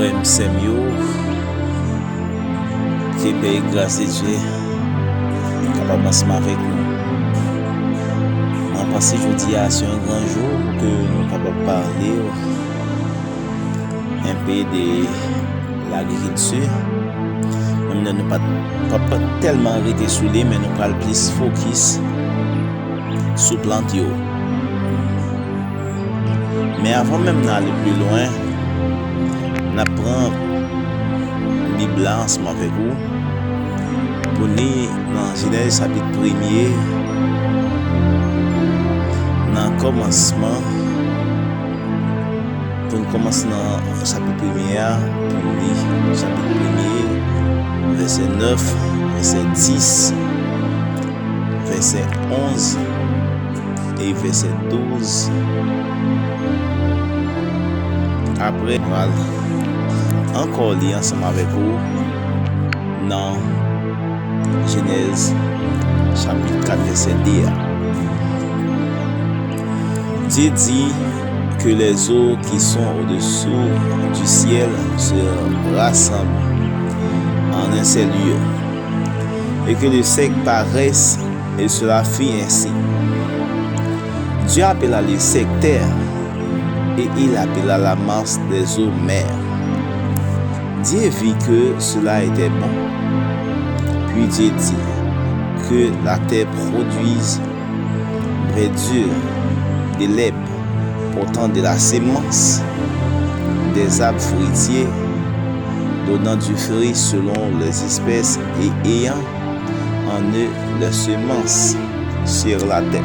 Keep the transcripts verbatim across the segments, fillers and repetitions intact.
Frè m, sè m yo, ke pè e gras de Dye kapab ansanm avèk nou. Mwen panse jodi a se yon gran jou pou ke nou kapab pale enpe de lagrikilti. Menm lè nou pa t, pa, pa t tèlman rete sou li, men nou pral plis fokis sou plant yo. Men avan menm n ale pi lwen, n ap pran Bib la ansanm avèk ou pou n li nan Jenèz chapit premye, nan kòmansman, pou n kòmanse nan chapit premye a, pou n li chapit premye, vèsè nèf, vèsè dis, vèsè onz e vèsè douz. Apre, nou al ankò li ansanm avèk ou nan Jenèz chapit kat, vèsè de a. Dieu dit que les eaux qui sont au-dessous du ciel se rassemblent en un seul lieu, et que le sec paraisse, et cela fut ainsi. Dieu appela le sec terre, et il appela la masse des eaux mer. Dieu vit que cela était bon. Puis Dieu dit que la terre produise verdure, de l'herbe portant de la semence, des arbres fruitiers, donnant du fruit selon les espèces et ayant en eux les semences sur la terre.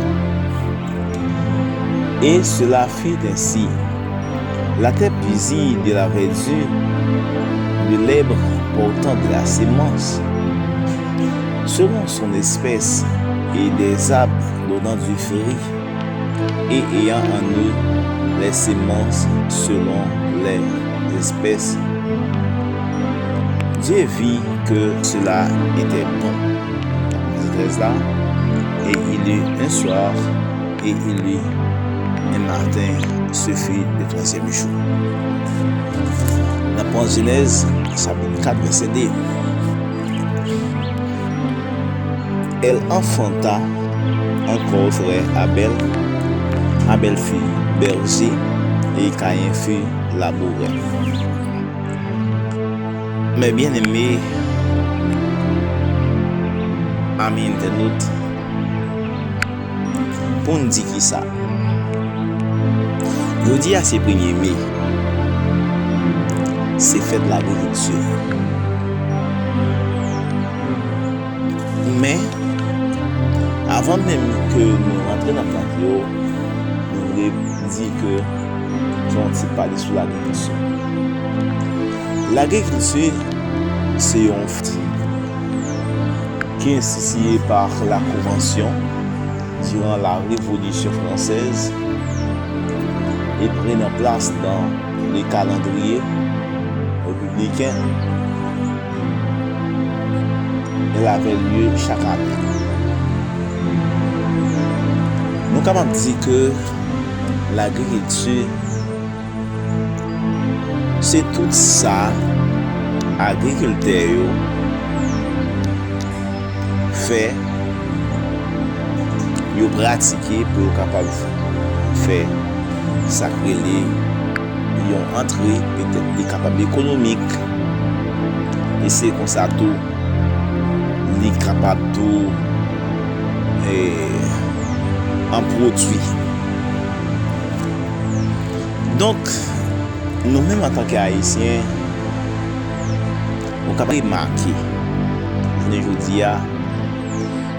Et cela fut ainsi. La terre produisit de la verdure, de l'herbe portant de la semence, selon son espèce, et des arbres donnant du fruit, et ayant en eux les semences selon les espèces. Dieu vit que cela était bon. Verset treize là, et il eut un soir, et il eut un matin, ce fut le troisième jour. N ap pran Jenèz, chapit kat, vèsè de. Elle enfanta encore frère Abel. Abel fut berger et Caïn fut laboureur. Mes bien-aimés, amis internautes, pou n di kisa? Jodi a se premye me. Se fèt lagrikilti. Men, avan menm ke nou rantre nan plant yo, nou vle di ke fè yon ti pale sou lagrikilti. Lagrikilti, se yon fè ki enstitiye pa la Konvansyon diran la Revolisyon Fransèz e prenan plas dan le kalandriye repibliken. Elle avait lieu chaque année. Nou kapab di ke lagrikilti, se tout sa agrikiltè yo fè, yo pratike pou yo kapab fè sa k rele yon antre, petèt li kapab ekonomik, e se konsa tou li kapab tou, eh, an pwodui. Donk, nou menm antanke Ayisyen, nou kapab remake, jounen jodi a,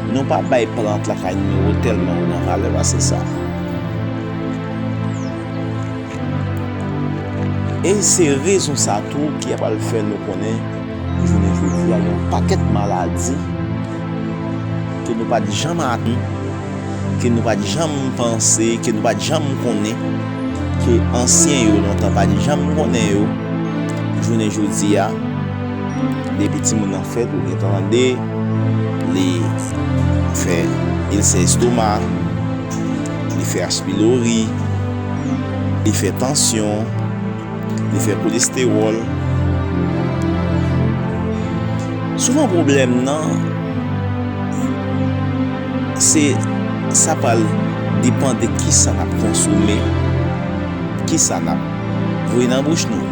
nou pa bay plant lakay nou yo tèlman yon gran valè pase sa. E se rezon sa tou ki pral fè nou konnen, jounen jodi a, yon pakèt maladi ke nou pa t janm atann, ke nou pa t janm panse, ke nou pa t janm konnen, ke ansyen yo lontan pa t janm konnen yo, jounen jodi a, depi timoun nan fèt, ou gentan tande li fè ilsè estoma, li fè H. pylori, li fè tansyon, li fè kolestewòl, Souvan pwoblèm nan, se sa pral depann de kisa n ap konsome, kisa n ap voye nan bouch nou.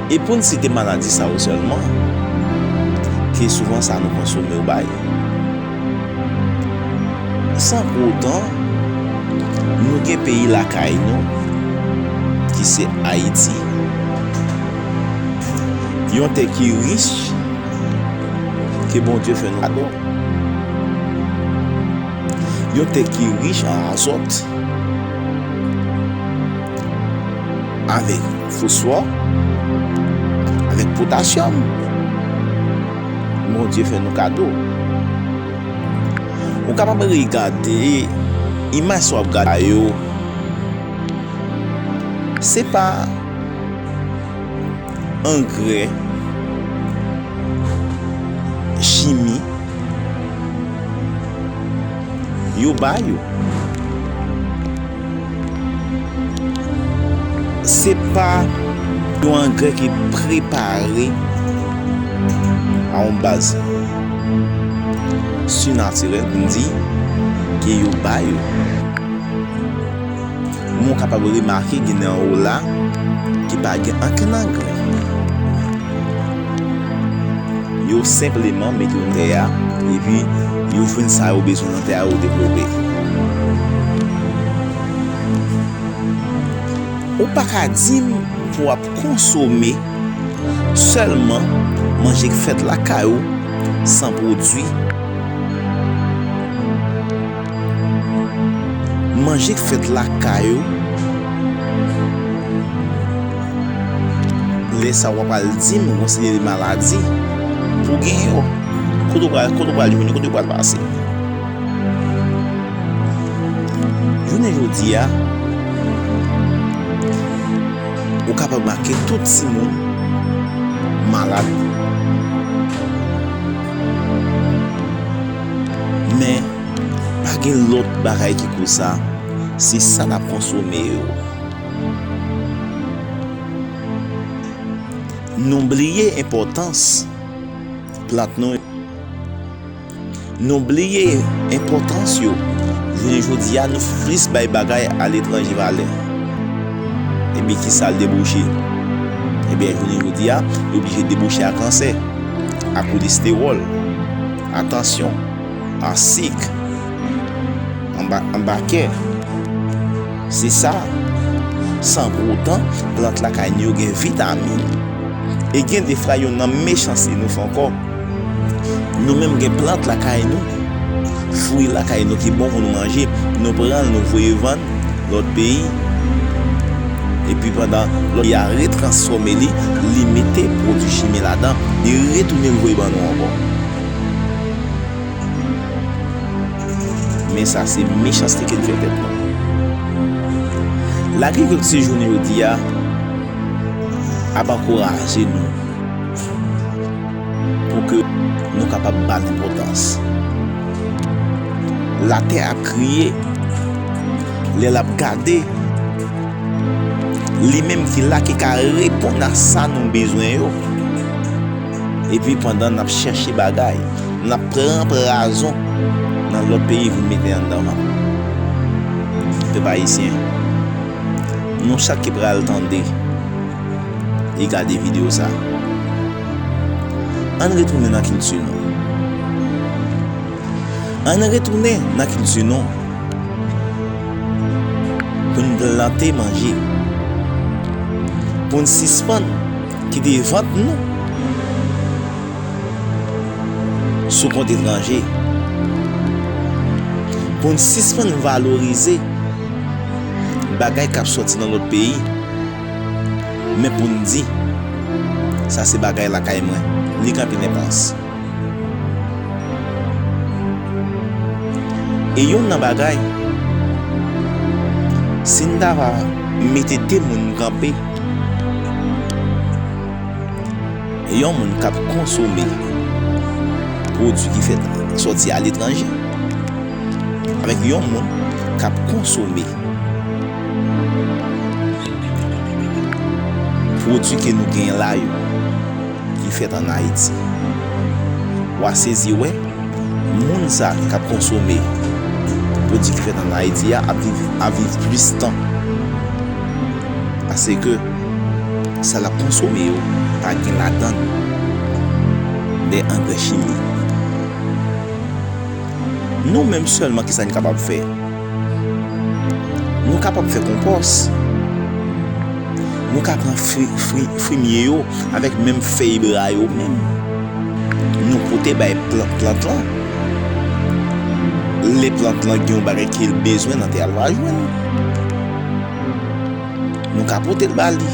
E pou n site maladi sa yo sèlman, ke souvan sa nou konsome yo bay. San pou otan, nou gen peyi lakay nou, ki se Ayiti. Yon tè ki rich, ke Bondye fè nou kado. Yon tè ki rich an azòt, avèk fosfò, avèk potasyòm. Bondye fè nou kado. Ou kapab regade imaj sa w ap gade yo. Se pa angrè chimi yo ba yo. Se pa yon angrè ki prepare a yon baz sinatirèl, pou n di, ke yo ba yo. Men w kapab remake gen nan yo la ki pa gen ankenn angrè. Yo senpleman mete yo nan tè a, epi yo jwenn sa yo bezwen nan tè a, yo devlope. Ou pa ka di m pou w ap konsome sèlman manje k fèt lakay ou san pwodui. Manje k fèt lakay ou, lè sa w ap al di m yon seri de maladi pou w gen yo. Kote w pral, kote w pral jwenn yo, kote w pral pase? Jounen jodi a, ou kapab make tout timoun malad. Men, pa gen lòt bagay ki koz sa, se sa n ap konsome yo. Nou bliye enpòtans plant nou yo. Nou bliye enpòtans yo. Jounen jodi a, nou plis bay bagay aletranje valè. Ebyen, kisa l debouche? Ebyen, jounen jodi a, li oblije debouche a kansè, a kolestewòl, a tansyon, a sik, anba, anba kè. Se sa. San pou otan, plant lakay nou yo gen vitamin. E gen defwa, youn nan mechanste nou fè ankò. Nou menm gen plant lakay nou, fwi lakay nou ki bon pou nou manje, nou pran l, nou voye vann lòt peyi. Epi pandan lòt peyi a retransfòme li, li mete pwodui chimi ladan, li retounen l voye ban nou ankò. Men sa se mechanste ke n fè tèt nou. Lagrikilti jounen jodi a ap ankouraje nou pou ke nou kapab ba l enpòtans. Latè ap kriye lè l ap gade li menm ki la, ki ka reponn a sa nou bezwen yo. Epi pandan n ap chèche bagay, n ap pran prazon nan lòt peyi vin mete anndan vant. Pèp ayisyen, nou chak ki pral tande e gade videyo sa, ann retounen nan kilti nou. Ann retounen nan kilti nou pou n plante manje, pou n sispann kite vant nou sou kont etranje, pou n sispann valorize bagay k ap sòti nan lòt peyi, men pou n di, sa se bagay lakay mwen, li gen anpil enpòtans. E youn nan bagay, si n ta va mete de moun kanpe, yon moun k ap konsome pwodui ki fèt sòti aletranje, avèk yon moun k ap konsome pwodui ke nou genyen la yo, ki fèt ann Ayiti. W a sezi wè, moun sa k ap konsome pwodui ki fèt ann Ayiti a ap viv, ap viv plis tan. Paske sa l ap konsome yo pa gen ladan l de angrè chimik. Nou menm sèlman, kisa n kapab fè? Nou kapab fè konpòs. Nou ka pran fri, fri, frimye yo avèk menm fèy bra yo menm. Nou pote bay plant, plant lan. Lè plant lan gen yon bagay ke l bezwen nan tè a, l va jwenn. Nou ka pote l ba li.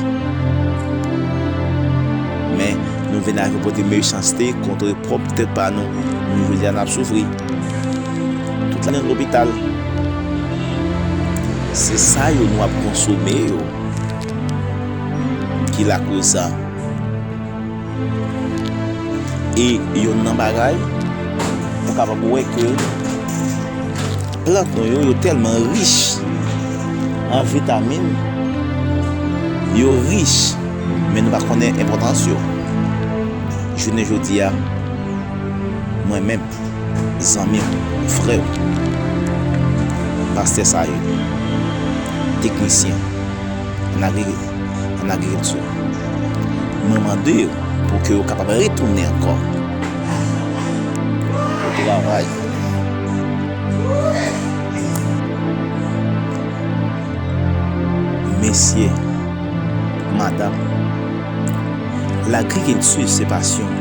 Men, nou vin avè pote mechanste kont pwòp tèt pa nou. Nou jodi a n ap soufri. Tout lannen lopital. Se sa yo nou ap konsome yo ki lakoz sa. E yonn nan bagay, ou kapab wè ke plant nou yo, yo tèlman rich an vitamin, yo rich, men nou pa konnen enpòtans yo. Jounen jodi a, mwen menm, zanmi w, frè w, pastè Sayid, teknisyen, ann agri-, ann agrikilti, mwen mande yo pou ke yo kapab retounen ankò o travay. Mesye, madanm, lagrikilti se pasyon.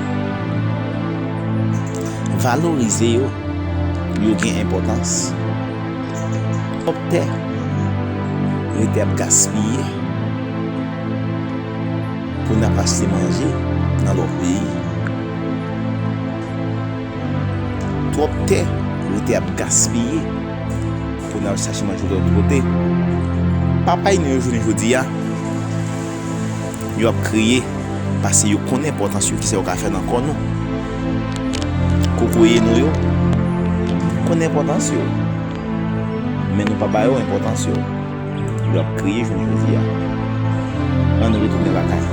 Valorize yo pou yo gen enpòtans. Twòp tè rete ap gaspiye pou n ap achte manje nan lòt peyi. Twòp tè rete ap gaspiye pou n al chache manje lòt kote. Papay nou yo jounen jodi a, yo ap kriye, paske yo konn enpòtans yo, kisa yo ka fè nan kò nou. Kokoye nou yo, konn enpòtans yo. Men nou pa ba yo enpòtans yo. Yo ap kriye jounen jodi a. Ann retounen lakay.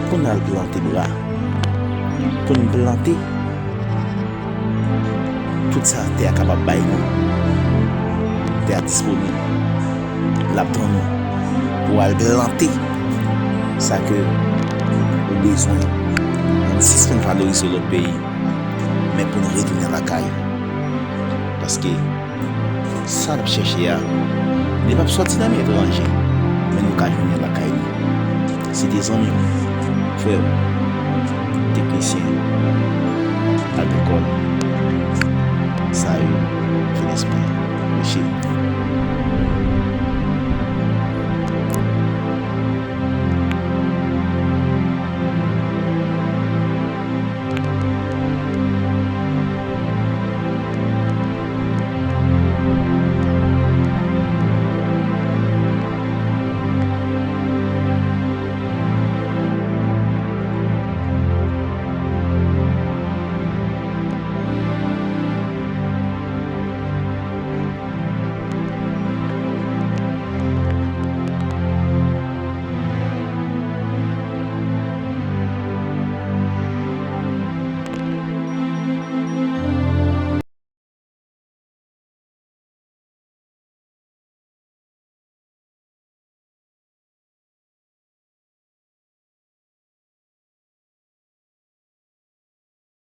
Pou n al plante bra. Pou n plante tout sa tè a kapab bay nou. Tè a disponib. L ap tann ou pou al plante sa ke ou bezwen. Ann sispann valorize lòt peyi, men pou n retounen lakay. Paske sa n ap chèche a, li p ap sòti nan men etranje, men nou ka jwenn li lakay nou. Se te zanmi w, frè w, teknisyen agrikòl, Sayid Felespen Riche.